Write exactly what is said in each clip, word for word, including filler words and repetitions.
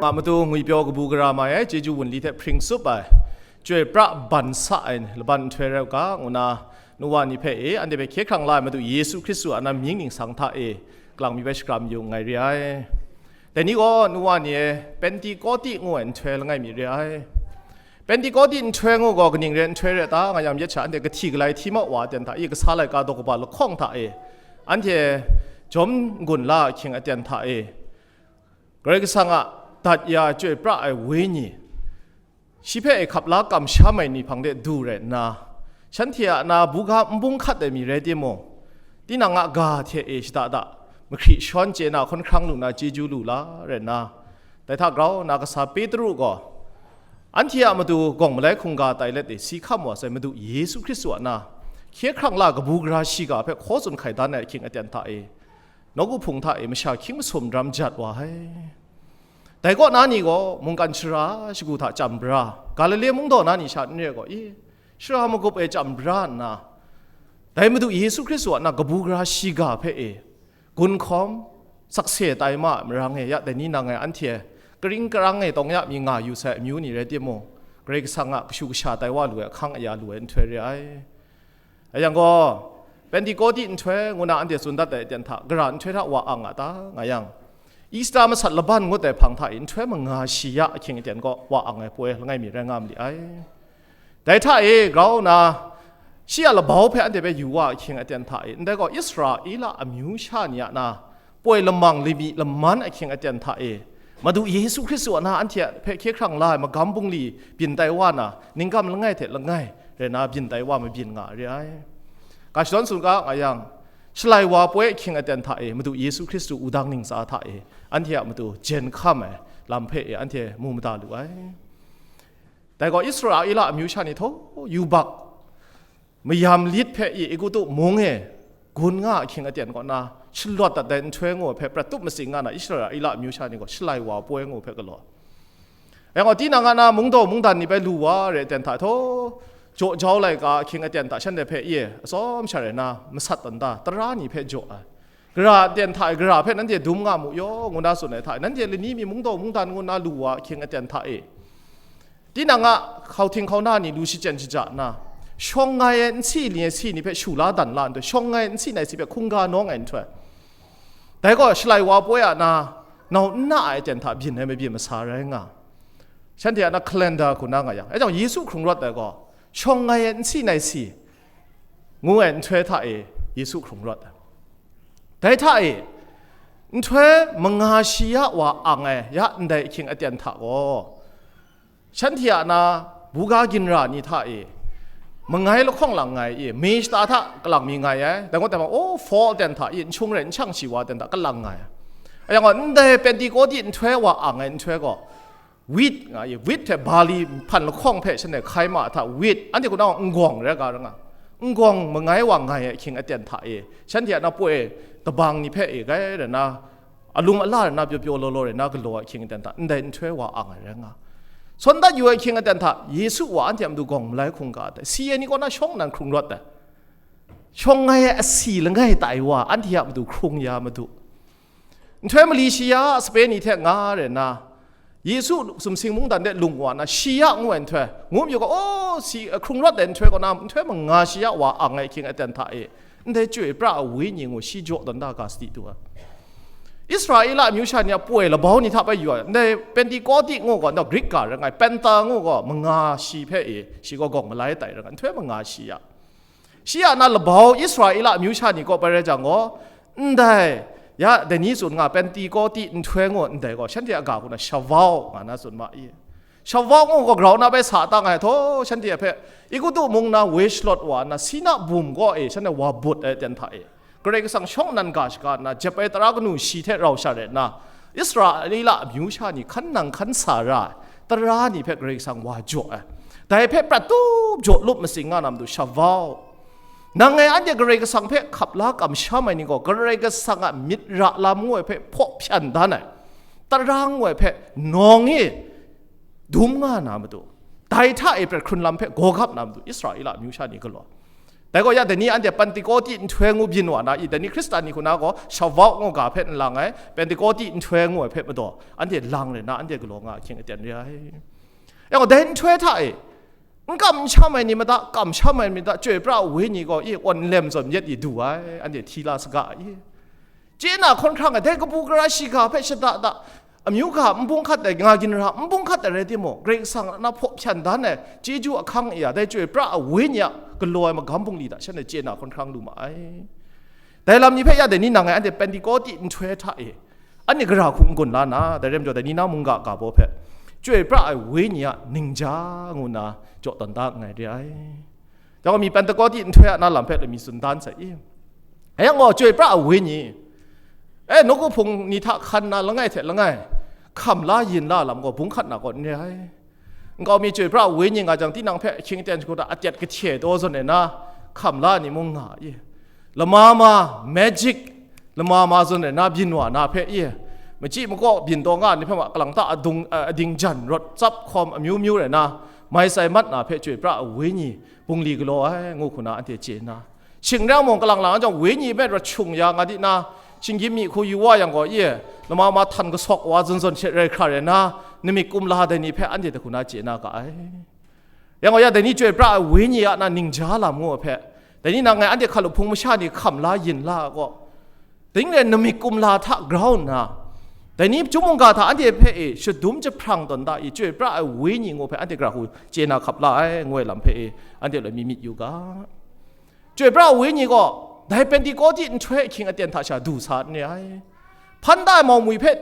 Nga matu ngwipyaw kabu gara mai ai, chyeju wunli hte hpring tsup ai, chyoi pra ban sa ai laban nhtoi rai u ga, ngu na nu wa ni hpe e, anhte hpe hkye hkrang la ai Madu Yesu Hkristu a na mying ningsang hta e, kalang mi bai shakram yu nngai re ai. Dai ni gaw nu wa ni e, Pentikoti ngu ai nhtoi langai mi re ai. Pentikoti nhtoi ngu gaw kaning re nhtoi re ta, nga yang myit sha anhte kahti kalai hti mau wa aten hta e, kasa laika daw kaba lahkawng hta e, anhte jawm n-gun la ahkying aten hta e, Karai Kasang a dat ya chyoi pra ai Wenyi, shi hpe e hkap la kamsham ai ni hpang de du rai nna, shanhte a na buga n bung hkat ai mi rai timung, tinang a ga hte e shada da, mahkri shawn chye na hkawn hkrang lu na chyeju lu la rai nna, dai hta grau na kasa Petru gaw, anhte a matu gawng malai hkungga tai let e si hkam wa sai Madu Yesu Hkristu a na, hkye hkrang la kabu gara shiga hpe hkaw tsun hkai dan ai ahkying aten hta e, nawku hpung hta e masha hkying masum ram jat wa ai. Dai kaw na ni gaw mungkan shara shagu hta chyam bra, Galile mungdaw na ni sha n re gaw, i, shara magup e chyam bra nna, dai Madu Yesu Hkristu a na kabu gara shiga hpe e gun hkawm, sakse tai ma ai marang e, ya dai ni nang e anhte karing karang e tawng ya mi nga yu sai amyu ni rai timung, Karai Kasang a kashu kasha tai wa lu ai ahkang aya lu ai nhtoi re ai. Rai yang gaw, Pentikoti nhtoi ngu na anhte tsun dat ai aten hta, gara nhtoi hta wa ang a ta, nga yang, Easter masat laban ngut ai hpang hta e nhtoi manga shi ya ahkying aten gaw wa ang ai poi langai mi rai nga ma li ai. Dai hta e grau nna, shi a labau hpe anhte hpe yu wa ahkying aten hta e, ndai gaw Israela amyu sha ni a na, poi lamang lami laman ahkying aten hta e, Madu Yesu Hkristu a na anhte hpe hkye hkrang la ai magam bungli byin tai wa na, ningkam langai hte langai rai na byin tai wa mabyin nga re ai. Ga shadawn tsun ga nga yang, Shalai wa poi ahkying aten hta e, Madu Yesu Hkristu wudang ningsa hta e, anhte a matu jen hkam ai lam hpe e anhte mu mada lu ai. Dai gaw Israela amyu sha ni htaw yubak mayam lit hpe i Egutu mung e gun nga ahkying aten kaw na, shalawt dat ai nhtoi ngu ai hpe prat tup matsing nga na, Israela amyu sha ni gaw Shalai wa poi ngu hpe galaw. Yang gaw, tinang a na mungdaw mungdan ni bai lu wa re aten hta htaw, jaw jau laika ahkying aten hta shanhte hpe i e atsawm sha rai na, masat tawn da, tara ni hpe jaw ai. Gara aten hta e gara hpe nanhte dum nga mu yaw, ngu na tsun ai hta e, nanhte lani mi mungdaw mungdan ngu na lu wa ahkying aten hta e, tinang a hkauhting hkauna ni lu shachyen shaja nna, shawng ngai ai nsi ni ai si ni hpe shu la dan la nhtoi, shawng ngai ai nsi nai si hpe hkungga nawng ai nhtoi, dai gaw Shalai wa poi a na, nau n na ai aten hta byin ai mabyin masa rai nga, shanhte a na calendar hku na nga yang, ae jang Yesu hkrung rawt ai gaw, shawng ngai ai nsi nai si ngu ai nhtoi hta e Yesu hkrung rawt ai. Dai hta e, nhtoi manga shi ya wa ang ai ya ndai ahkying aten hta gaw, shanhte a na buga ginra ni hta e, mangai lahkawng lang ngai i, me shata hta kalang mi ngai ai, dai ngut ai ma, o, fall ten hta i, n shung rai n shang shi wa ten hta kalang ngai ai. Ayang gaw, ndai Pentikoti nhtoi wa ang ai nhtoi gaw, wheat nga i, wheat hte barley hpan lahkawng hpe shanhte hkai ma hta, wheat, anhte hku na nggawng rai ga ra nga, nggawng mangai wa ngai ai ahkying aten hta e, shanhte a na poi tabang ni hpe e, gai rai na, alum ala rai na, pyaw pyaw law law rai na galaw ai ahkying aten hta, ndai nhtoi wa ang ai rai nga. Sawn dat yu ai ahkying aten hta, Yesu wa anhte a matu gawng malai hkungga ai, si ai ni kaw na shawng nnan hkrung rawt ai. Shawng ngai ai asi langai tai wa, anhte a matu hkrung ya madu. Nhtoi mali shi ya sape ni hte nga rai na, Yesu sumsing mungdan de lung wa na, shi ya ngu ai nhtoi, ngu mayu ga, o, si, hkrung rawt ai nhtoi kaw na, nhtoi manga shi ya wa ang ai ahkying aten hta e, ndai chyoi pra ai Wenyi ngu shi jaw tawn da ga sadi du ai. Israela amyu sha ni a poi labau ni hta bai yu ai, ndai Pentikoti ngu gaw, ndai Greek ga rai nga ai, Penta ngu gaw, manga shi hpe e, shi gaw gawng malai tai rai nga ai, nhtoi manga shi ya. Shi a na labau Israela amyu sha ni kaw bai rai jang gaw, ndai, ya, dai ni tsun nga, Pentikoti nhtoi ngu ndai gaw, shanhte a ga hku na Shavuot nga na tsun ma i. Shavuot ngu gaw grau na bai sa tang ai htaw, shanhte hpe Egutu mung na woi shalawt wa nna, Sina bum kaw e shanhte wa but ai aten hta e, Karai Kasang shawng nnan ga shaga nna, jep ai tara kanu shi hte rau sha rai nna, Israela amyu sha ni hkan nang hkan sa ra ai tara ni hpe Karai Kasang wa jaw ai. Dai hpe prat tup jaw lup matsing nga na matu Shavuot. Nang ngai anhte Karai Kasang hpe hkap la kamsham ai ni gaw, Karai Kasang a myit ra lam ngu ai hpe hpaw hpyan dan ai, tara ngu ai hpe nawng e dum nga na matu, dai hta e prat hkrun lam hpe gawgap na matu Israela amyu sha ni galaw. Dai gaw ya, dai ni anhte Pentekote nhtoi ngu byin wa na i, dai ni Hkristan ni hku na gaw Shavuot ngu ga hpe n lang ai, Pentekote nhtoi ngu ai hpe madaw, anhte lang rai na, anhte galaw nga ahkying aten re ai. Yang gaw, dai nhtoi hta e, n kam n sham ai ni mada, kam sham ai ni mada, chyoi pra ai wenyi gaw i, awn lem zawn yet i du ai, anhte hti la saga i. Chye na hkawn hkrang ai, dai kabu gara shiga hpe shada da, amyu ga n bung hkat ai, nga ginra n bung hkat ai rai timung, Karai Kasang a na hpaw hpyan dan ai chyeju ahkang e ya, dai chyoi pra ai wenyi a galaw ai magam bungli hta shanhte chye na hkawn hkrang lu ma ai. Dai lam ni hpe ya, dai ni nang ngai anhte Pentekote nhtoi hta e, anhte gara hku n-gun la na, dai rai majaw, dai ni na mungga ga baw hpe, chyoi pra ai wenyi a ningja ngu nna jaw tawn da nngai re ai. Chyawm mi Pentekote nhtoi a na lam hpe lami tsun dan sai i. Ayan gaw, chyoi pra ai wenyi, e, nawku hpung ni hta hkan na langai hte langai, hkam la yin la lam gaw bung hkat na kaw n re ai. Nkau mi chyoi pra ai wenyi nga jang, tinang hpe ahkying aten shagu hta atet kahte taw zawn ai na, hkam la ni mung nga i. Lama ma, magic, lama ma zawn ai na byin wa na hpe i, machyi makaw byin taw nga ai ni hpe ma, kalang ta adung, a, ading jan rawt tsap hkawm amyu myu rai na, mai sai mat na hpe chyoi pra ai wenyi bungli galaw ai, ngu hku na anhte chye nna, shing rai mung, kalang lang jang wenyi hpe rawt shung ya nga di na, shinggyim myi hku yu wa yang gaw i, lama ma htan kasawk wa zawn zawn she rai hkra rai na, namik kumla dai ni hpe anhte dai hku na chye na ga ai. Yang gaw ya, dai ni chyoi pra ai wenyi a na ningja lam ngu ai hpe, dai ni nang ngai anhte hkalup hpung masha ni hkam la yin la ai gaw, dai ni rai namik kumla hta grau nna, dai ni chyum mungga hta anhte hpe e shadum jahprang tawn da i, chyoi pra ai wenyi ngu hpe anhte gara hku chye na hkap la ai, ngu ai lam hpe e anhte loi mi myit yu ga. Chyoi pra ai wenyi gaw dai Pentekote nhtoi ahkying aten hta sha du sa n re ai. Hpan da ai mau mwi hpe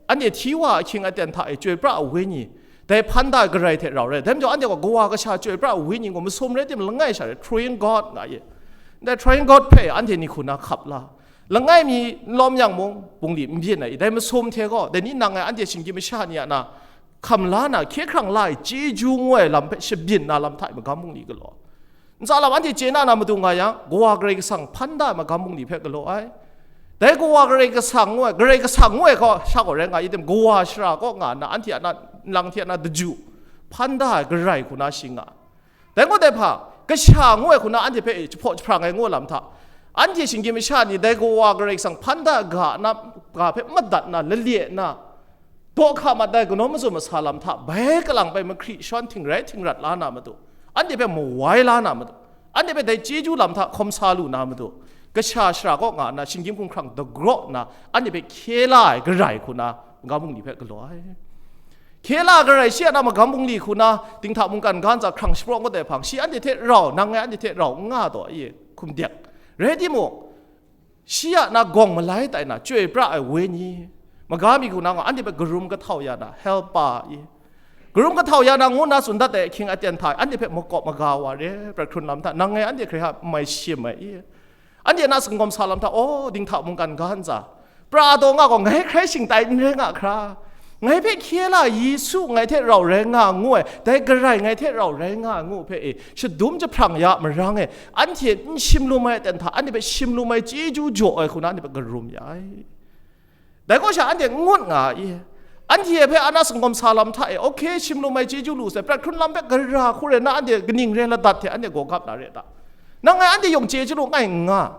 anhte hti wa ahkying aten hta e chyoi pra ai wenyi, dai hpan da ai garai hte rau rai. Dai majaw anhte gaw kawa kasha chyoi pra ai wenyi gaw masum rai timung, langai sha rai, Triune God nga ye. Dai Triune God hpe anhte ni hku na hkap la, langai mi n lawm yang mung, bungli n byin ai, dai masum hte gaw, dai ni nang ngai anhte shinggyim masha ni a na, hkam la na, hkye hkrang la ai chyeju ngu ai lam hpe shabyin na lam hta e magam bungli galaw. Ntsa lam anhte chye na na matu nga yang, Kawa Karai Kasang hpan da ai magam bungli hpe galaw ai. Dai Kawa Karai Kasang ngu ai, Karai Kasang ngu ai gaw sha gaw rai nga i tim, kawa shara kaw nga nna, anhte a na, nlang hte a na daju hpan da ai garai hku na shi nga ai. Dai ngut ai hpa, kasha ngu ai hku na anhte hpe jahpaw jahprang ai ngu lam hta, anhte shinggyim masha ni dai Kawa Karai Kasang hpan da ga na, ga hpe madat na, lale na, daw hka mat ai kanawn mazum masa lam hta, bai kalang bai mahkri shawn htingrai htingrat la na matu, anhte hpe mawai la na matu, anhte hpe dai chyeju lam hta hkawm sa lu na matu, kasha shara kaw nga nna, shinggyim hkumhkrang dagraw nna, anhte hpe hkye la ai garai hku na, magam bungli hpe galaw ai. Hkye la garai shi a na magam bungli hku na, dinghta mungkan ga ntsa hkrang shapraw ngut ai hpang, shi anhte hte rau, nang ngai anhte hte rau n nga taw i, hkum dek. Rai timung, shi a na gawng malai tai na, chyoi pra ai wenyi, maga mi hku na nga, anhte hpe karum kahtau ya na, helper i, karum kahtau ya na ngu na tsun dat ai ahkying aten hta, anhte hpe makawp maga wa re, prat hkrun lam hta, nang ngai anhte hkrai hta n mai shim ai i. Anhte na singawm sa lam hta, aw, dinghta mungkan ga ntsa, pra taw nga gaw, ngai hkrai shingtai n rai nga hkra, ngai hpe hkye la Yesu ngai hte rau rai nga ngu ai, dai garai ngai hte rau rai nga ngu hpe e, shadum jahprang ya marang e, anhte n shim lum ai aten hta, anhte hpe shim lum ai chyeju jaw ai hku na, anhte hpe karum ya ai. Dai kaw sha anhte n ngut nga i. Anhte hpe a na singawm sa lam hta e, okay, shim lum ai chyeju lu sai, prat hkrun lam hpe gara hku rai na, anhte kaning rai ladat hte anhte gaw gap na re ta? Nang ngai anhte yawng chye chyalu ngai n nga.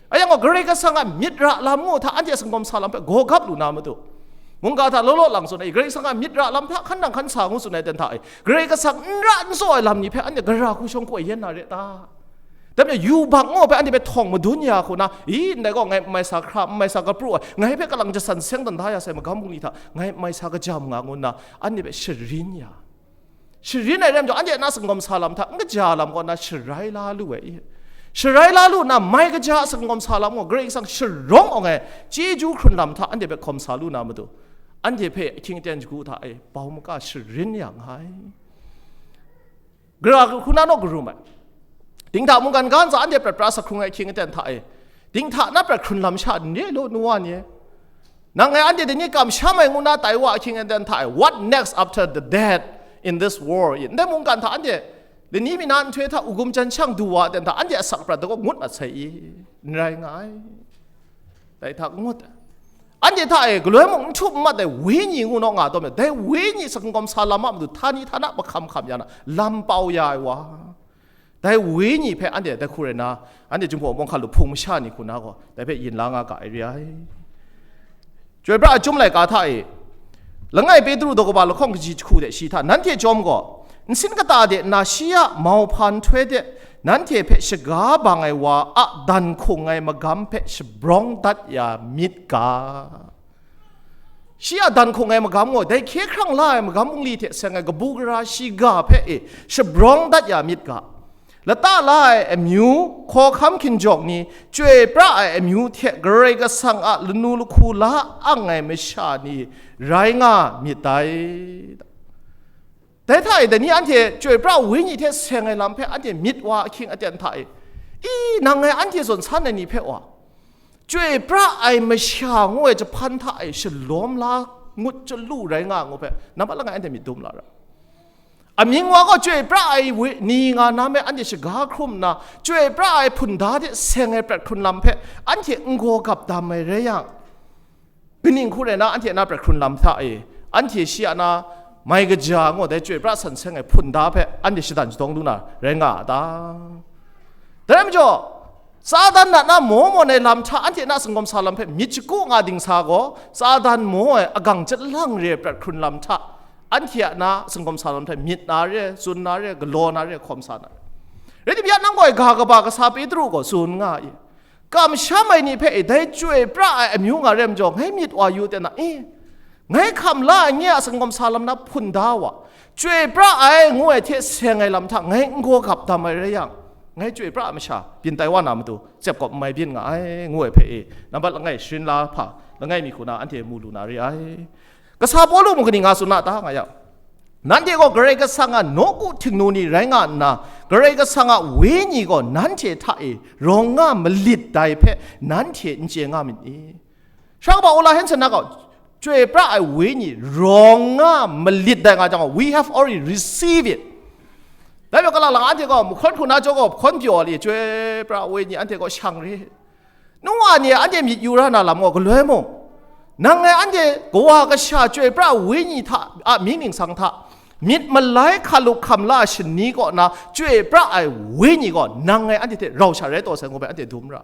Ayan gaw, Karai Kasang a myit ra lam ngu hta anhte singawm sa lam hpe gaw gap lu na matu. Mungga hta law law lang tsun ai, Karai Kasang a myit ra lam hta hkan nang hkan sa ngu tsun ai ten hta e, Karai Kasang n ra n tsaw ai lam ni hpe anhte gara hku shawng hku yen na re ta? Dai majaw, yubak ngu hpe anhte hpe htawng madun ya hku na, i, ndai gaw ngai n mai sa hkra, n mai sa kapru ai, ngai hpe kalang jasan seng dan da ya sai magam bungli hta, ngai n mai sa kajam nga ngu nna, anhte hpe sharin ya. Sharin ai rai majaw, anhte a na singawm sa lam hta, n kaja lam kaw na sharai la lu ai i. Sharai la lu nna, mai kaja a singawm sa lam gaw, Karai Kasang sharawng awng ai chyeju hkrun lam hta, anhte hpe hkawm sa lu na matu, anhte hpe ahkying aten shagu hta e, bau maka sharin ya nga ai. Gara hku na naw karum ai. Dinghta mungkan ga ntsa anhte prat pra sak hkrung ai ahkying aten hta e, dinghta na prat hkrun lam sha n re lu, nu wa ni e. Nang ngai anhte dai ni kamsham ai ngu na tai wa ahkying aten hta e, what next after the death in this world? Ndai mungkan hta anhte lani mi na nhtoi hta u gum jan shang du wa aten hta, anhte asak prat da gaw ngut mat sai i? N rai nga ai. Dai hta ngut ai. Anhte hta e galoi mung n htup n mat ai wenyi ngu naw nga taw me, dai wenyi singawm sa lam a matu, htani htana mahkam hkam ya na, lam pau ya ai wa, Dai wenyi hpe anhte dai hku rai na, anhte Jinghpaw Wunpawng hkalup hpung masha ni hku na gaw, dai hpe yin la nga ga ai re ai. Chyoi pra ai chyum laika hta e, langai Petru daw kaba lahkawng kaji jahku de shi hta, nanhte chyawm gaw, nsin kata de nna shi a mauhpa nhtoi de, nanhte hpe shaga bang ai wa a dan hkung ai magam hpe shabrawng dat ya myit ga. Shi a dan hkung ai magam gaw, dai hkye hkrang la ai magam bungli hte seng ai kabu gara shiga hpe e shabrawng dat ya myit ga. Lata la ai amyu, hkawhkam hkinjawng ni, chyoi pra ai amyu hte Karai Kasang a lanu lahku la ang ai masha ni rai nga myit dai. Dai hta e, dai ni anhte chyoi pra wenyi hte seng ai lam hpe anhte myit wa ahkying aten hta e, i, nang ngai anhte zawn san ai ni hpe wa, chyoi pra ai masha ngu ai jahpan hta e shalawm la ngut chyalu rai nga ngu hpe, nambat langai anhte myit dum la ra. Amying wa gaw chyoi pra ai we ni nga na me anhte shaga hkrum nna, chyoi pra ai hpunda de seng ai prat hkrun lam hpe anhte n gaw gap dam ai rai yang, kaning hku rai na, anhte na prat hkrun lam hta e, anhte shi a na mai kaja ngu dai chyoi pra san seng ai hpunda hpe anhte shadan shadawng lu na rai nga a ta? Dai rai majaw, Satan na na maw mawn ai lam hta, anhte na singawm sa lam hpe myit shagu nga ding sa gaw, Satan maw ai agang chyalang re ai prat hkrun lam hta, anhte a na singawm sa lam hta myit na re, tsun na re, galaw na re, hkawm sa na re. Rai tim ya, nang gaw ga kaba kasa Petru gaw tsun nga i, kamsham ai ni hpe e dai chyoi pra ai amyu nga re majaw, ngai myit wa yu ten na, e, ngai hkam la ai nye a singawm sa lam na hpun da wa, chyoi pra ai ngu ai hte seng ai lam hta ngai n gaw gap dam ai rai yang, ngai chyoi pra ai masha byin tai wa na matu, tsep kawp n mai byin nga ai, ngu ai hpe e, nambat langai sharin la hpa, langai mi hku na anhte mu lu na re ai. Kasa Pawlu mung kaning nga tsun na ta nga yang, nanhte gaw Karai Kasang a nawku htingnu ni rai nga nna, Karai Kasang a Wenyi gaw nanhte hta e rawng nga malit dai hpe nanhte n chye nga myit ni? Sha kaba Ola Hanson na gaw, chyoi pra ai Wenyi rawng nga malit dai nga jang gaw, we have already received it. Dai majaw, kalang lang anhte gaw mahkawn hku na jaw gaw, hkawn pyaw li, chyoi pra ai Wenyi anhte gaw shang re. Nu wa ni, anhte myit yu ra na lam gaw galoi mung, nang ngai anhte Kawa Kasha chyoi pra ai Wenyi hta a mying ningsang hta, myit malai hkalup hkam la ai shani kaw na chyoi pra ai Wenyi gaw nang ngai anhte hte rau sha rai taw sai ngu bai anhte dum ra.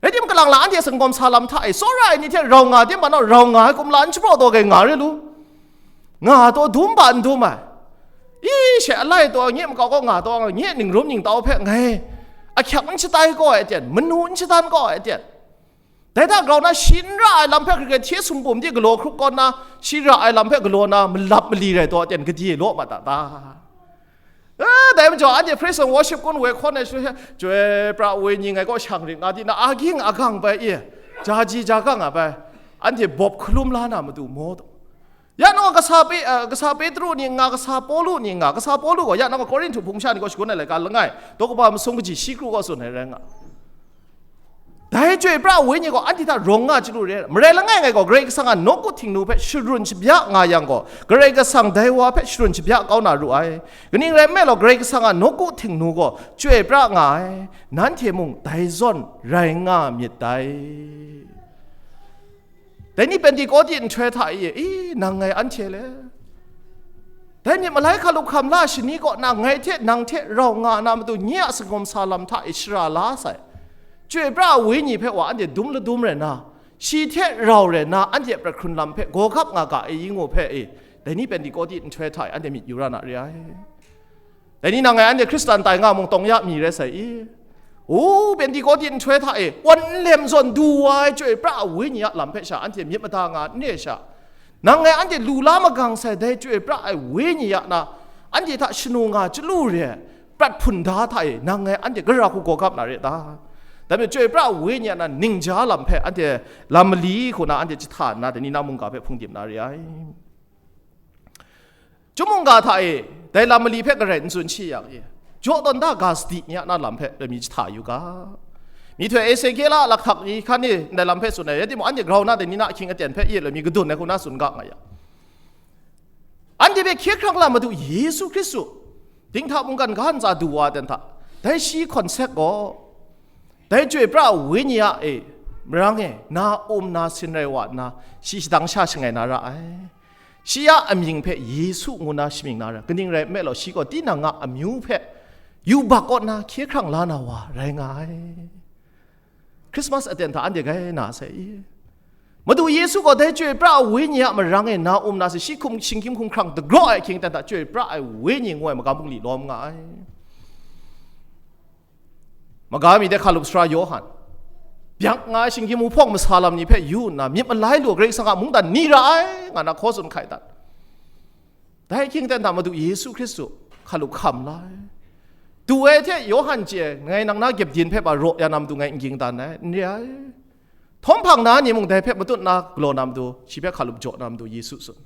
Rai tim, kalang lang anhte singawm sa lam hta e, tsawra ai ni hte rau nga tim, hpa nau rau nga ai kumla n shapraw taw ai nga re lu. Nga taw dum ba n dum ai. I, she alai taw, nye makau kaw nga taw, nye ningrum ningtau hpe ngai ahkyak n shatai kaw ai aten, manu n shadan kaw ai aten. Dai hta grau na, shi n ra ai lam hpe hkrit hkrit hte sumpum de galaw hkrup kaw nna, shi ra ai lam hpe galaw na, malap mali rai taw aten, gade law ma ta ta? Eh, dai majaw, anhte praise and worship kun we hkawn ai shaloi, chyoi pra ai Wenyi ngai kaw shang rit nga di na, aging agang bai e, ja ji ja gang a bai, anhte bawp hkalum la na matu maw taw? Ya nang gaw kasa Pe-, eh, kasa Petru ni n nga, kasa Pawlu ni n nga, kasa Pawlu gaw ya nang gaw Korinhtu hpung sha ni kaw shagun ai laika langai, daw kaba masum kaji shi kru kaw tsun ai rai nga. Dai chyoi pra ai Wenyi gaw anhte hta rawng nga chyalu re ai. Marai langai ngai gaw Karai Kasang a nawku htingnu hpe sharun shabya nga yang gaw, Karai Kasang dai wa hpe sharun shabya kau na ru ai. Kaning rai nme law, Karai Kasang a nawku htingnu gaw chyoi pra nga ai, nanhte mung dai zawn rai nga myit dai. Dai ni Pentekote nhtoi hta e, i, nang ngai anhte le, dai myit malai hkalup hkam la shani kaw na ngai hte nang hte rau nga na matu, nye a singawm sa lam hta e shara la sai. Chyoi pra ai Wenyi hpe wa anhte dum ladum rai na, shi hte rau rai na, anhte a prat hkrun lam hpe gaw gap nga ga e, i ngu hpe e, dai ni Pentekote nhtoi hta e anhte myit yu ra na re ai. Dai ni nang ngai anhte Hkristan tai nga mung tawng ya mi rai sai i? U, Pentekote nhtoi hta e, wan nlem zawn du wa ai chyoi pra ai Wenyi a lam hpe sha anhte myit mada nga n re sha, nang ngai anhte lu la magang sai dai chyoi pra ai Wenyi a na, anhte hta shanu nga chyalu re ai prat hpun da hta e, nang ngai anhte gara hku gaw gap na re ta? Dai majaw chyoi pra ai Wenyi a na ningja lam hpe anhte lam mali hku na anhte jahta nna, dai ni na mungga hpe hpungdim na re ai. Chyum mungga hta e, dai lam mali hpe garai n tsun shi yang e, jaw tawn da ga sadi ni a na lam hpe lami jahta yu ga. Myihtoi Ezekiela a lakhak ni hkan e ndai lam hpe tsun ai, rai timung, anhte grau na dai ni na ahkying aten hpe ye lami kadun ai hku na tsun ga nga yang, anhte hpe hkye hkrang lam Madu Yesu Hkristu, dinghta mungkan ga ntsa du wa ten hta, dai shi hkawn sek gaw, dai chyoi pra ai Wenyi a e, marang e, na um na sin rai wa nna, shi shadang sha shangai na ra ai. Shi a amying hpe Yesu ngu na shamying na ra, kaning rai nme law, shi gaw tinang a amyu hpe yubak kaw nna hkye hkrang la na wa rai nga ai. Christmas aten hta anhte gai na sai i? Madu Yesu gaw dai Chyoi pra ai Wenyi a marang e na um na sai, shi hkum, shinggyim hkumhkrang dagraw ai ahkying aten hta Chyoi pra ai Wenyi ngu ai magam bungli lawm nga ai. Maga mi de hkalup sara Yawhan, byak nga ai shinggyim wuhpawng masa lam ni hpe yu nna, myit malai lu ai Karai Kasang a mungdan ni ra ai, nga na hkaw tsun hkai dat. Dai ahkying aten hta Madu Yesu Hkristu hkalup hkam la ai. Du ai hte Yawhan chye ai, ngai nang na gyepdin hpe ba raw ya na matu ngai n ging dan ai, n re ai. Htawm hpang na ni mung dai hpe matut na galaw na matu, shi hpe hkalup jaw na matu Yesu tsun.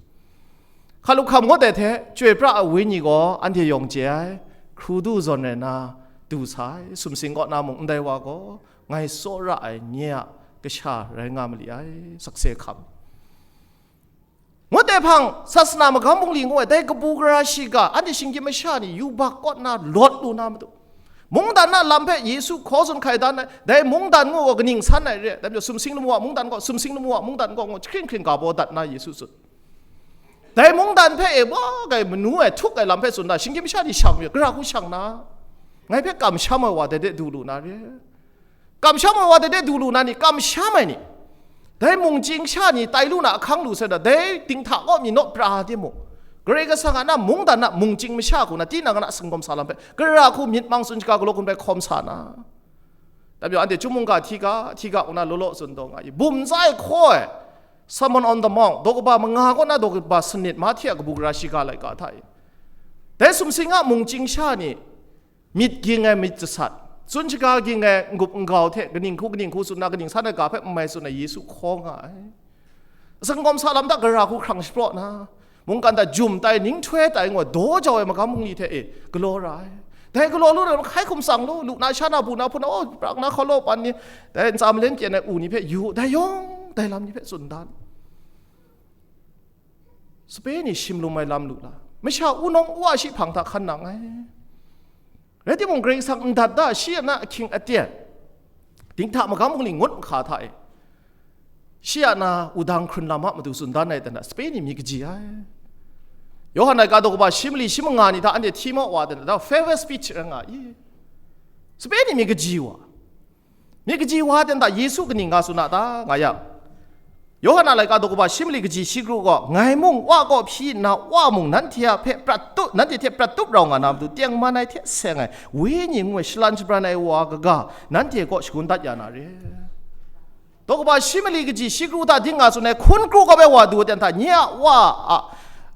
Hkalup hkam ngut ai hte, Chyoi pra ai Wenyi gaw anhte yawng chye ai, hkru du zawn rai nna, du sa ai, sumsing kaw na mung ndai wa gaw, ngai tsawra ai nye a kasha rai nga ma li ai, sakse hkam. Ngut ai hpang, sasana magam bungli ngu ai, dai kabu gara shiga, anhte shinggyim masha ni yubak kaw nna lawt lu na matu. Mungdan a lam hpe Yesu hkaw tsun hkai dan ai, dai mungdan ngu gaw kaning san ai re, dai majaw sumsing lamu a mungdan gaw, sumsing lamu a mungdan gaw ngu, jahkring hkring ga baw dat na Yesu tsun. Dai mungdan hpe e wa gai manu ai, htuk ai lam hpe tsun da, shinggyim masha ni shang mi, gara hku shang na, ngai hpe kamsham ai wa dai de du lu na re. Kamsham ai wa dai de du lu na ni, kamsham ai ni, dai mungchying sha ni tai lu na ahkang lu sai da, dai dinghta kaw mi naw pra timung, Karai Kasang a na mungdan a mungchying masha hku na, tinang a na singawm sa lam hpe, gara hku myit mang tsun shaga galaw hkun bai hkawm sa na. Dai majaw anhte chyum mungga hti ga, hti ga ngu na law law tsun taw nga i, bum ntsa e hkaw ai, Sermon on the Mount, daw kaba manga kaw na daw kaba sanit, Mahte a kabu gara shiga laika hta e, dai sumsing a mungchying sha ni, myit ging ai myit jasat, tsun shaga ging ai n-gup n-gau hte kaning hku kaning hku tsun na, kaning san ai ga hpe n mai tsun ai Yesu hkaw nga ai. Singawm sa lam hta gara hku hkrang shapraw na, mungkan hta jum tai, ninghtoi tai ngu ai daw jau ai magam bungli hte e galaw ra ai. Dai galaw lu na, hkai hkum tsang lu, lu na, sha na, bu na, hpun na, oh, prak na, hkau law pan ni, dai ntsa malen pyen ai u ni hpe yu, dai yawng dai lam ni hpe tsun dan. Sape ni shim lum ai lam lu la, masha wunawng wa shi hpang hta hkan nang ai. Rai timung, Karai Kasang n dat da, shi a na ahkying aten, dinghta magam bungli ngut mahka hta e, shi a na wudang hkrun lam a matu tsun dan ai dan a, sape ni myit kaji ai. Yawhan laika daw kaba shi mali shi manga ni hta anhte hti mau wa dan a, farewell speech rai nga i. Sape ni myit kaji wa. Myit kaji wa ten hta Yesu kaning nga tsun a ta, nga yang, Yawhan a laika daw kaba shi mali kaji shi kru gaw, ngai mung Wa kaw hpyi nna, Wa mung nanhte a hpe prat tup, nanhte hte prat tup rau nga na matu, tengman ai hte seng ai, Wenyi ngu ai shalan shabran ai wa kaga, nanhte kaw shagun dat ya na re. Daw kaba shi mali kaji shi kru hta ding nga tsun ai, hkun kru kau ai wa du ten hta, nye a Wa a,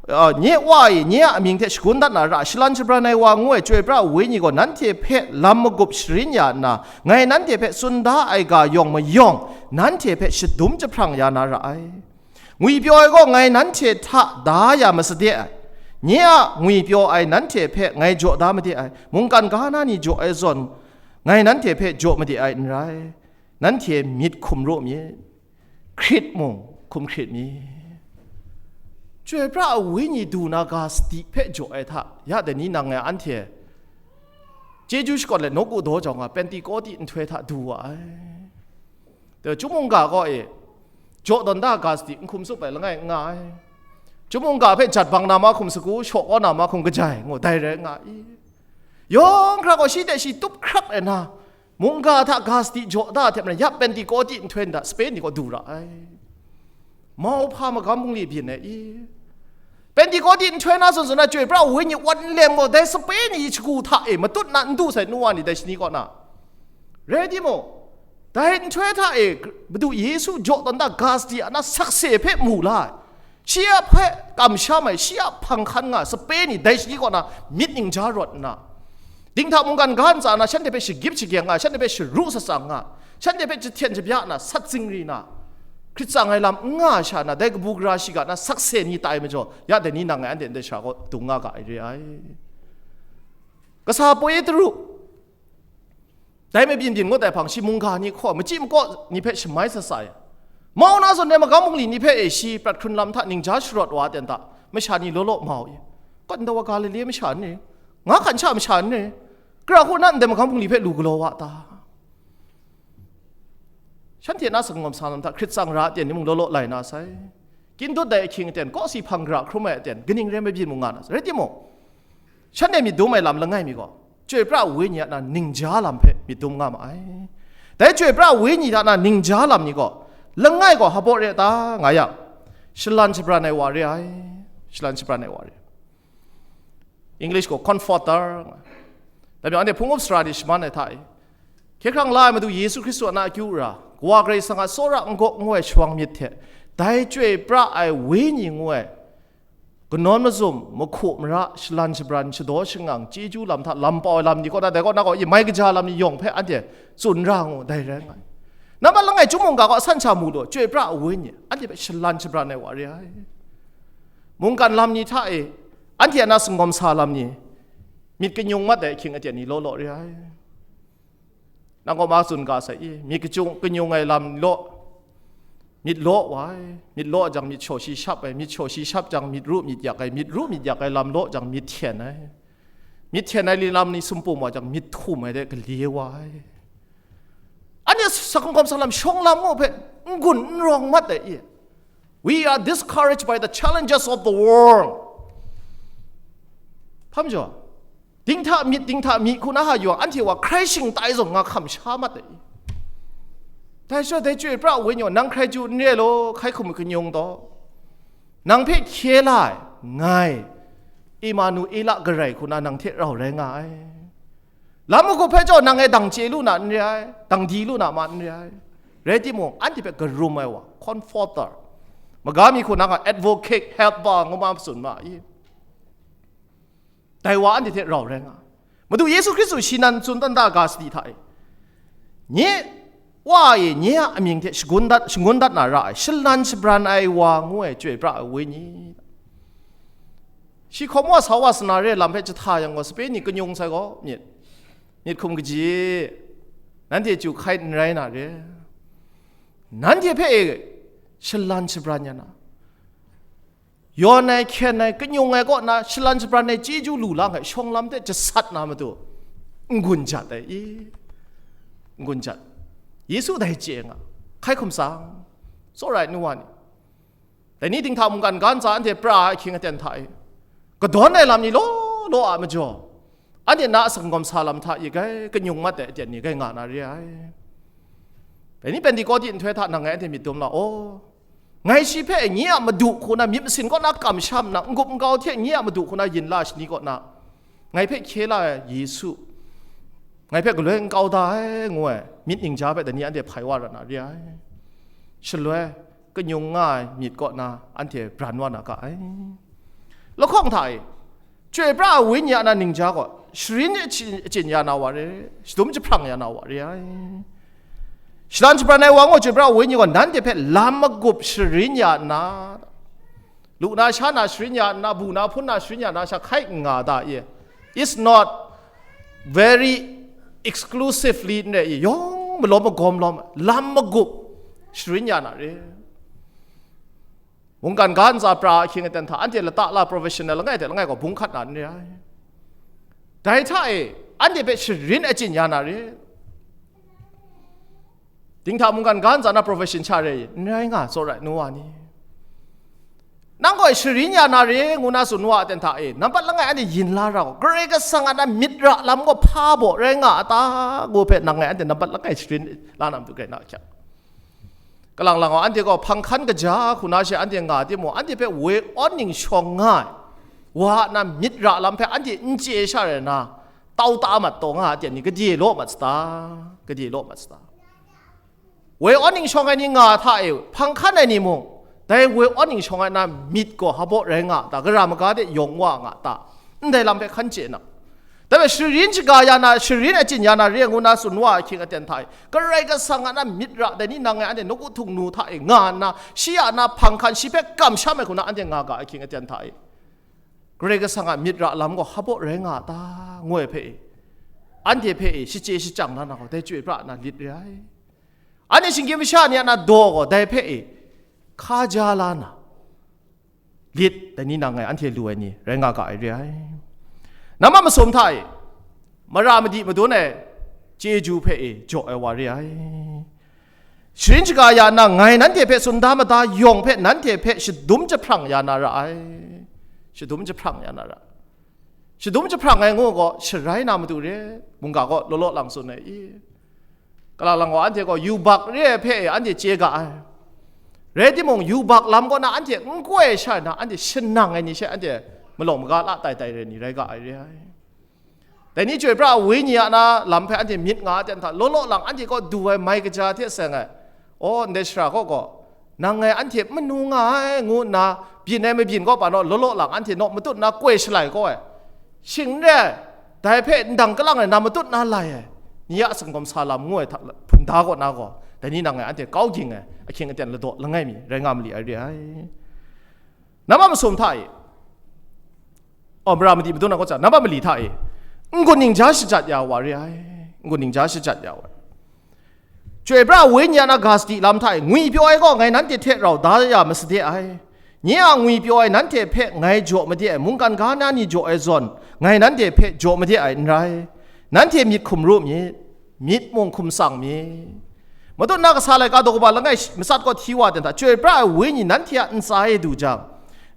a, nye Wa e, nye a amying hte shagun dat na ra, shalan shabran ai wa ngu ai Chyoi pra ai Wenyi gaw nanhte hpe lam magup sharin ya nna, ngai nanhte hpe tsun da ai ga yawng mayawng, nanhte hpe shadum jahprang ya na ra ai. Ngwipyaw ai gaw ngai nanhte hta da ya masade ai. Nye a ngwipyaw ai nanhte hpe ngai jaw da made ai. Mungkan ga na ni jaw ai zawn, ngai nanhte hpe jaw made ai n rai. Nanhte myit hkum ru myit, hkrit mung hkum hkrit myit. Chyoi pra ai Wenyi du na ga sadi hpe jaw ai hta, ya dai ni nang ngai anhte chyeju shakawn let nawku daw jau nga, Pentekote nhtoi hta du wa ai. Dai chyum mungga kaw e, jaw tawn da ga sadi n hkum tsup ai langai n nga ai. Chyum mungga hpe jat bang na mahkum sagu, shaw kau na mahkum kajai, ngu dai rai nga i. Yawng hkra gaw shi hte shi tup hkrak ai na, mungga hta ga sadi jaw da hte maren, ya Pentekote nhtoi nda sape ni gaw du ra ai. Mauhpa magam bungli byin ai i. Pentekote nhtoi na zawn zawn na Chyoi pra ai Wenyi wan nlem gaw, dai sape ni shagu hta e matut na n du sai, nu wa ni dai shani kaw na. Rai timung, dai nhtoi hta e Madu Yesu jaw tawn da ga sadi a na sakse hpe mu la ai. Shi a hpe kamsham ai, shi a hpang hkan nga ai sape ni dai shani kaw na myit ningja rawt nna, dinghta mungkan ga ntsa na shanhte hpe shagip shageng nga, shanhte hpe sharu shatsang nga, shanhte hpe jahten jabya na, sat zingri na, hkrit tsang ai lam n nga sha na, dai kabu gara shiga na sakse ni tai majaw, ya dai ni nang ngai anhte ndai sha kaw dung nga ga ai re ai. Kasa Petru, dai mabyin byin ngut ai hpang, shi mungga ni hkaw, machyi makaw ni hpe shamai sa sa ya, mau na zawn ai magam bungli ni hpe e shi prat hkrun lam hta ningja sharawt wa ten ta, masha ni law law mau i. Kawt ndai wa Galile masha ni, nga hkan sha masha ni, gara hku na ndai magam bungli hpe lu galaw wa ta? Shanhte na sangawm sa lam hta hkrit tsang ra aten ni mung law law lai na sai. Kyin dut dai ahkying aten, kawsi hpang gara hkrum ai aten, kaning rai mabyin mu nga na sai. Rai timung, shanhte myit dum ai lam langai mi gaw, Chyoi pra ai wenyi a na ningja lam hpe myit dum nga ma ai. Dai chyoi pra ai wenyi hta na ningja lam ni gaw, langai gaw hpa re ta nga yang, shalan shabran ai wa re ai. Shalan shabran ai wa re ai. English gaw comforter. Dai majaw, anhte hpung up sara ni shaman ai hta e, hkye hkrang la ai Madu Yesu Hkristu a na akyu ra, Kawa Karai Kasang a tsawra n-gaw ngu ai shawang myit hte, dai chyoi pra ai wenyi ngu ai kanawn mazum, mahku mara, shalan shabran, shadaw shangang, chyeju lam hta lam pau ai lam ni kaw na, dai kaw na gaw, i mai kaja lam ni yawng hpe anhte tsun ra ngu, dai rai nga ai. Nambat langai chyum mungga gaw asan sha mu lu, chyoi pra ai wenyi, anhte hpe shalan shabran ai wa re ai. Mungkan lam ni hta e, anhte a na singawm sa lam ni, myit kanyung mat ai ahkying aten ni law law re ai. Nang gaw ma tsun ga sai i, myit kacung kanyung ai lam law, myit law wa ai, myit law jang myit shaw shi shap ai, myit shaw shi shap jang myit ru myit yak ai, myit ru myit yak ai lam law jang myit hten ai, myit hten ai lam ni sumpum wa jang myit htum ai de gale wa ai. Anhte sakawng kawm sa lam shawng lam ngu hpe n-gun n rawng mat ai i, we are discouraged by the challenges of the world. Hpa majaw, dinghta myit dinghta myi hku na ha yawng anhte wa hkrai shingtai zawn nga hkam sha mat ai. Dai sha dai chyoi pra ai wenyi gaw, nang hkrai chyu n re law, hkai hkum kanyung taw, nang hpe hkye la ai, ngai, Emanuela Karai hku na nang hte rau rai nga ai. Lam magup hpe jaw nang e dang chye lu na n re ai, dang di lu na ma n re ai. Rai timung, anhte hpe karum ai wa, comforter, maga mi hku na nga advocate, helper ngu ma tsun ma i. Dai wa anhte hte rau rai nga ai. Madu Yesu Hkristu shi nan tsun dan da ga sadi hta e, nye Wa e, nye a amying hte shagun dat, shangun dat na ra ai, shalan shabran ai wa ngu ai chyoi pra ai wenyi. Shi hkawm wa sa wa sana re lam hpe jahta yang gaw, sape ni kanyung sai gaw, myit, myit hkum kaji, nanhte chyu hkai n rai na re. Nanhte hpe e shalan shabran ya na, yawn ai, hkyen ai, kanyung ai kaw na shalan shabran ai chyeju lu la ai shawng lam hte jasat na matu n-gun jat ai i, n-gun jat. Yesu dai chye nga, hkai hkum tsang, tsawra ai nu wa ni, dai ni dinghta mungkan ga ntsa anhte pra ai ahkying aten hta e, kadawn ai lam ni law law a majaw, anhte na a sangawm sa lam hta i gai kanyung mat ai aten ni gai nga na re ai. Dai ni Pentekote nhtoi hta nang ngai anhte myit dum la, aw, ngai shi hpe nye a Madu hku na myit masin kaw na kamsham nna, n-gup n-gau hte nye a Madu hku na yin la shani kaw na, ngai hpe hkye la ai Yesu, ngai hpe galoi n kau da ai, ngu ai myit ningja hpe dai ni anhte hpai wa ra na re ai. Shaloi, kanyung nga ai myit kaw na anhte bran wa na ga ai. Lahkawng hta e, chyoi pra ai wenyi a na ningja gaw, sharin achyin, achyin ya na wa re, shadum jahprang ya na wa re ai. Shalan shabran ai wa gaw, chyoi pra ai wenyi gaw, nanhte hpe lam magup sharin ya nna, lu na sha na sharin ya nna, bu na hpun na sharin ya na sha hkai n nga da i? It's not very exclusively n rai i, yawng malawm magawm lawm, lam magup sharin ya na re. Mungkan ga ntsa pra ahkying aten hta, anhte lata la professional langai hte langai gaw bung hkat na n re ai. Dai hta e, anhte hpe sharin achyin ya na re. Dinghta mungkan ga ntsa na profession sha re, n rai nga, tsawra ai nu wa ni. Nang gaw sharin ya na re, ngu na tsun wa aten hta e, nambat langai anhte yin la ra gaw, Karai Kasang a na myit ra lam gaw hpa baw rai nga a ta, ngu hpe nang ngai anhte nambat langai sharin la na matu grai na hkyak. Kalang lang gaw, anhte gaw hpang hkan kaja hku na she anhte nga timung, anhte hpe woi awn ning shawng nga ai wa a na myit ra lam hpe anhte n chye sha rai na, tau ta mat taw nga ai aten ni, gade law mat sata, gade law mat sata. Woi awn ning shawng ai ni nga hta e, hpang hkan ai ni mung, dai woi awn ning shawng ai na myit gaw hpa baw rai nga ta, gara maga de yawng wa nga ta, ndai lam hpe hkan chye na. Dai hpe sharin shaga ya na, sharin achyin ya na re ngu na tsun wa ai ahkying aten hta e, Karai Kasang a na myit ra dai ni nang ngai anhte nawku htung nu hta e nga nna, shi a na hpang hkan, shi hpe kamsham ai hku na anhte nga ga ai ahkying aten hta e, Karai Kasang a myit ra lam gaw hpa baw rai nga ta, ngu ai hpe e, anhte hpe e shachye shachyang na na gaw, dai chyoi pra na lit re ai. Anhte shinggyim masha ni a na daw gaw, dai hpe e hka ja la na, lit, dai ni nang ngai anhte lu ai ni rai nga ga ai re ai. Nambat masum hta e, mara madi madun ai chyeju hpe e jaw ai wa re ai. Sharin shaga ya nna, ngai nanhte hpe tsun da mada yawng hpe nanhte hpe shadum jahprang ya na ra ai. Shadum jahprang ya na ra. Shadum jahprang ai ngu gaw, sharai na matu re, mungga gaw law law lang tsun ai i. Kalang lang gaw anhte gaw yubak re ai hpe anhte chye ga ai. Rai timung, yubak lam kaw na anhte n koi sha na, anhte shanang ai ni she anhte malawng maga la tai tai re ni rai ga ai re ai. Dai ni chyoi pra ai wenyi a na lam hpe anhte myit nga ai ten hta, law law lang anhte kaw du ai mai kaja hte seng ai, aw, ndai shara kaw gaw, nang ngai anhte manu nga ai, ngu nna byin ai mabyin kaw pa naw, law law lang anhte naw matut nna koi shalai kau ai. Shing n re ai, dai hpe ndang kalang ai na matut nna lai ai, ni a singkawm sa lam ngu ai hta hpunda kaw na gaw, dai ni nang ngai anhte kau ging ai, ahkying aten ladaw langai mi rai nga mali ai re ai. Nambat masum hta e, oh, mara madi madun na kaw ca, nambat mali hta e, n-gun ningja shajat ya wa re ai, n-gun ningja shajat ya wa. Chyoi pra ai wenyi a na ga sadi lam hta e, ngwipyaw ai gaw ngai nanhte hte rau da ya masade ai. Nye a ngwipyaw ai nanhte hpe ngai jaw made ai, mungkan ga na ni jaw ai zawn, ngai nanhte hpe jaw made ai n rai. Nanhte myit hkum ru myit, myit mung hkum tsang myit. Matut na kasa laika daw kaba langai shi-, matsat kaw hti wa ten hta, chyoi pra ai wenyi nanhte a ntsa e du jang,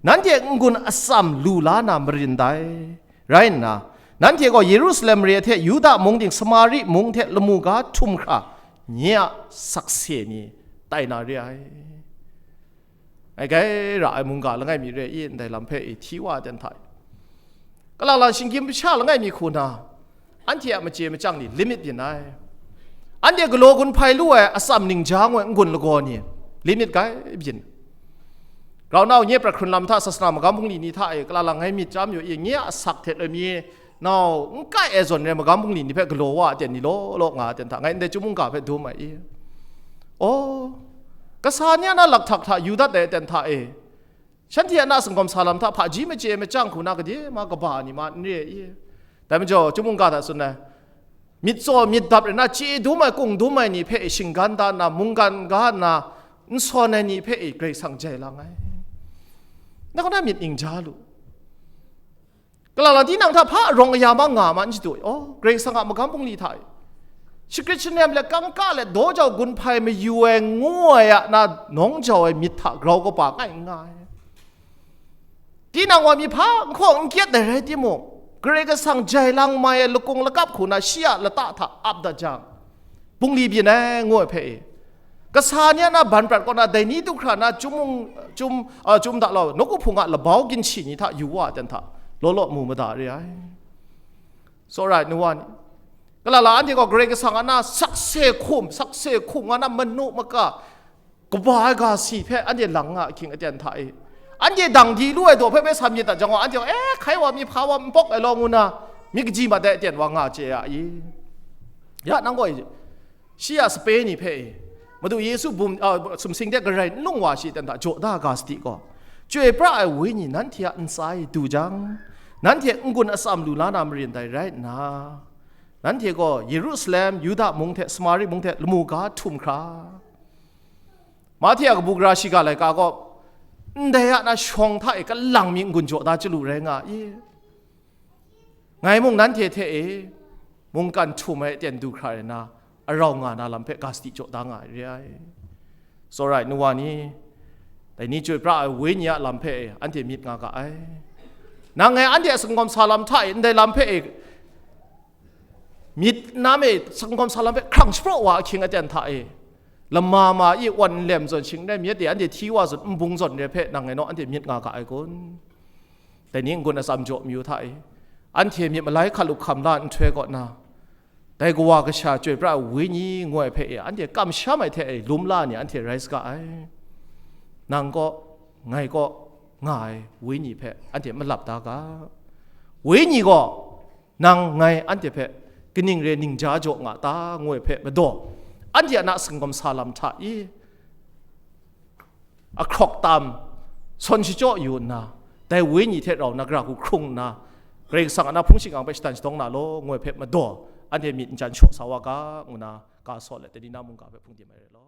nanhte n-gun atsam lu la na marin dai. Rai nna, nanhte gaw Yerusalem mare hte Yuda mung ting, Samari mung hte lamu ga htum hkra, nye a sakse ni tai na re ai. Ngai gai ra ai mungga langai mi re i, ndai lam hpe i hti wa ai ten hta e. Kalang lang shinggyim masha langai mi hku na, anhte a machye machyang ni limit byin ai. Anhte galaw gun hpai lu ai atsam ningja ngoi n-gun lagaw ni limit gai byin. Grau nau nye prat hkrun lam hta sasana magam bungli ni hta e kalang lang ngai myit chyam yu i, nye a asak hte loi mi nau n kai ai zawn re magam bungli ni hpe galaw wa ai ten ni law law nga ai ten hta, ngai ndai chyum mungga hpe dum ai i. Aw, kasa ni a na lakhtak hta yu dat ai ten hta e, shanhte a na singkawm sa lam hta hpaji machye machyang hku na gade ma kaba ni ma n re i. Dai majaw, chyum mungga hta tsun ai, myit tsaw myit dap rai na, chye dum ai, kung dum ai ni hpe e shinggan da nna, mungkan ga nna, n sawn ai ni hpe e Karai Kasang jai lang ai. Na kaw na myit ningja lu. Kalang lang tinang hta hpa arawng aya ma nga ma n shadu ai. Oh, Karai Kasang a magam bungli hta e, shagrit shanem let, kangka let, daw jau gun hpai mayu ai, ngu ai a na nawng jau ai myit hta grau kaba ngai n nga ai. Tinang wa mi hpa n hkawng n kyet ai rai timung, Karai Kasang jai lang mai ai lakung lakap hku na shi a lata hta ap dat jang, bungli byin ai ngu ai hpe e, kasa ni a na ban prat kaw na dai ni du hkra na chyum, chyum, a, chyum da lau, nawku hpung a labau ginshi ni hta yu wa ai ten hta, law law mu mada re ai. Tsawra ai nu wa ni, kalang lang anhte gaw Karai Kasang a na sakse hkum, sakse hkum nga na manu maka, kaba ai ga si hpe anhte lang nga ahkying aten hta e, anhte dang di lu ai daw hpe bai sa myit dat jang gaw, anhte gaw, eh, hkai wa mi hpa wa n pawk ai law ngu na, myit kaji mat ai aten wa nga chye ya i? Ya nang gaw, shi a sape ni hpe e, Madu Yesu bum, a, sumsing de garai n lung wa shi ten hta jaw da ga sadi gaw, chyoi pra ai wenyi nanhte a ntsa e du jang, nanhte n-gun atsam lu la na marin dai rai nna, nanhte gaw Yerusalem, Yuda mung hte Samari mung hte lamu ga htum hkra, Mahte a kabu gara shiga laika gaw, ndai a na shawng hta e kalang mi n-gun jaw da chyalu rai nga i? Ngai mung nanhte hte e mungkan htum ai aten du hkra rai na, arau nga na lam hpe ga sadi jaw da nga ai re ai. Tsawra ai nu wa ni, dai ni chyoi pra ai wenyi a lam hpe e anhte myit nga ga ai. Nang ngai anhte a singkawm sa lam hta e ndai lam hpe e myit nam e singkawm sa lam hpe hkrang shapraw wa ahkying aten hta e, lama ma i wan nlem zawn shing n rai myit e, anhte hti wa zawn n bung zawn re hpe nang ngai naw anhte myit nga ga ai kun? Dai ni n-gun atsam jaw mayu hta e, anhte myit malai hkalup hkam la nhtoi kaw na, dai Kawa Kasha chyoi pra ai Wenyi ngu ai hpe e, anhte kamsham ai hte e lum la ni anhte rai saga ai. Nang kaw, ngai kaw, nga ai Wenyi hpe anhte malap da ga. Wenyi gaw, nang ngai anhte hpe kaning re ningja jaw nga ta, ngu ai hpe madaw, anhte a na singkawm sa lam hta i, ahkrawk tam, sawn shachyaw yu nna, dai Wenyi hte rau na gara hku hkrung nna, Karai Kasang a na hpung shingkang hpe shatan shadawng na law, ngu ai hpe madaw, anhte myit n jan shaw sa wa ga, ngu na, ga saw let, dai ni na mungga hpe hpung dim ai rai law.